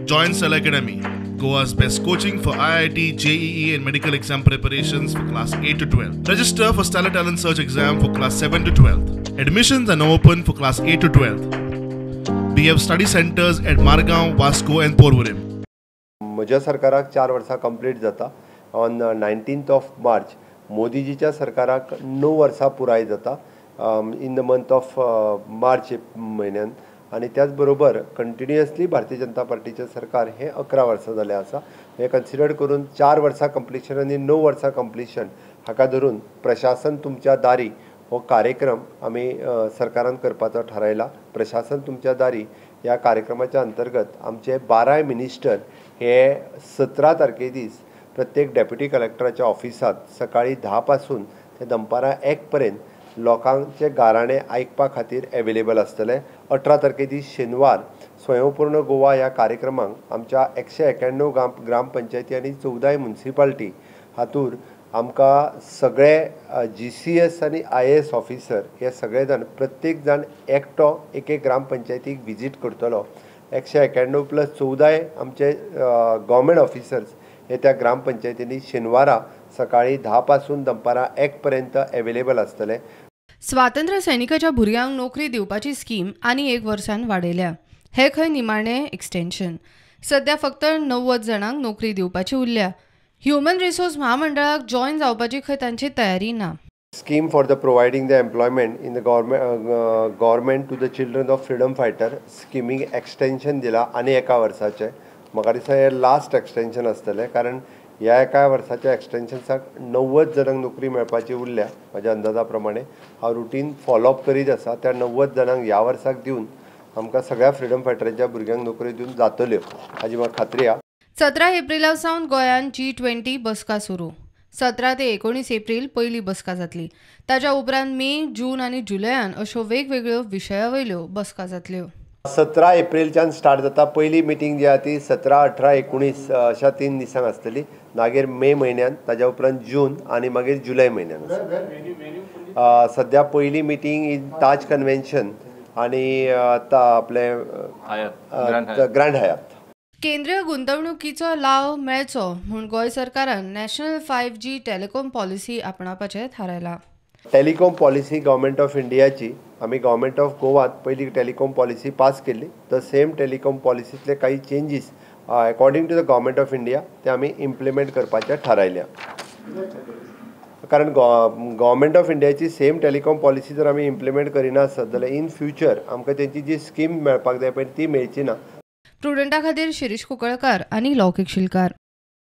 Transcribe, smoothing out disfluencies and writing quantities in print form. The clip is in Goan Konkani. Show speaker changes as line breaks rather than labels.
Join Cell Academy, Goa's best coaching for IIT, JEE, and medical exam preparations for class 8 to 12. Register for Stellar Talent Search exam for class 7 to 12. Admissions are now open for class 8 to 12. We have study centers at Margao, Vasco, and Porvorim.
म्हज्या सरकाराक 4 वर्सां कंप्लीट जाता ऑन 19th of March. मोदीजीच्या सरकाराक 9 वर्सां पुराय जाता in the month of March म्हयन्यान. आनी त्याच बरोबर कंटिन्युअसली भारतीय जनता पार्टीचें सरकार हें 11 वर्सां जालें आसा. हें कन्सिडर करून 4 वर्सां कंप्लिशन आनी 9 वर्सां कंप्लिशन हाका धरून प्रशासन तुमच्या दारी हो कार्यक्रम आमी सरकारान करपाचो थारायला. प्रशासन तुमच्या दारी ह्या कार्यक्रमाच्या अंतर्गत आमचे 12 मिनिस्टर हे 17 तारखे दीस प्रत्येक डेप्युटी कलेक्टराच्या ऑफिसांत सकाळी 10 पासून ते दनपारां 1 पर्यंत लोकांचे गाराणे आयकपा खातीर एवेलेबल आसतले. 18 तारखे दीस शेनवार स्वयंपूर्ण गोवा ह्या कार्यक्रमाक आमच्या 191 ग्रामपंचायती आनी 14 मुन्सिपाल्टी हातूर आमकां सगळे जीसीएस आनी आयएएस ऑफिसर हे सगळे जाण, प्रत्येक जाण एकटो एक एक ग्रामपंचायतीक विजीट करतलो. 191 प्लस 14 आमचे गव्हर्मेंट ऑफिसर्स हे त्या ग्रामपंचायतींनी शेनवारा सकाळी 10 पासून दनपारां 1 पर्यंत एवेलेबल आसतले.
स्वातंत्र्य सैनिकाच्या भुरग्यांक नोकरी दिवपाची स्कीम आनी एक वर्सान वाडयल्या. हे खंय निमाणें एक्सटेन्शन. सध्या फक्त 90 जाणांक नोकरी दिवपाची उरल्या. ह्युमन रिसोर्स म्हामंडळाक जॉयन जावपाची खंय तांची तयारी ना.
Scheme for the providing the employment in the government to the children of freedom fighter स्किमीक extension दिला आनी एका वर्साचें. म्हाका दिसता हें लास्ट एक्सटेन्शन आसतलें, कारण ह्या एका वर्साच्या एक्सटेन्शन्साक 90 जाणांक नोकरी मेळपाची उरल्या. म्हाज्या अंदाजा प्रमाणे हांव रुटीन फॉलोअप करीत आसा. त्या 90 जाणांक ह्या वर्साक दिवन आमकां सगळ्या फ्रिडम फायटरांच्या भुरग्यांक नोकरी दिवन जातल्यो हाजी म्हाका खात्री आहा.
17 एप्रिला सावन गोंयांत जी 20 बसका सुरू. 17 ते 19 एप्रिल पयली बसका जातली. ताच्या उपरांत मे, जून आनी जुलयान अश्यो वेगवेगळ्यो विशया वयल्यो बसका जातल्यो.
17 एप्रिलच्यान स्टार्ट जाता. पयली मिटींग जी आहा ती 17, 18, 19 अशा 3 दिसांक आसतली. मागीर मे म्हयन्यान, ताज्या उपरांत जून आनी मागीर जुलय म्हयन्यान आसा. सद्या पयली मिटींग इन ताज कन्व्हेन्शन आनी आपलें ग्रँड हयात.
केंद्रीय गुंतवणुकीचो लाव मेळचो म्हूण गोंय सरकारान नॅशनल 5G telecom पॉलिसी आपणावपाचें थारायलां.
टेलिकॉम पॉलिसी गव्हर्मेंट ऑफ इंडियाची, आमी गव्हर्मेंट ऑफ गोवात पयली टेलिकॉम पॉलिसी पास केल्ली. The same telecom पॉलिसींतले काही changes according to the Government of India ते आमी इम्प्लिमेंट करपाचें थारायल्या, कारण गव्हर्मेंट ऑफ इंडियाची सेम टेलिकॉम पॉलिसी जर आमी इम्प्लिमेंट करिना आसत जाल्यार इन फ्युचर आमकां तेंची जी स्कीम मेळपाक जाय पळय ती मेळची ना.
प्रुडंटा खातीर शिरीष कुंकळकार आनी लौकीक शिलकार.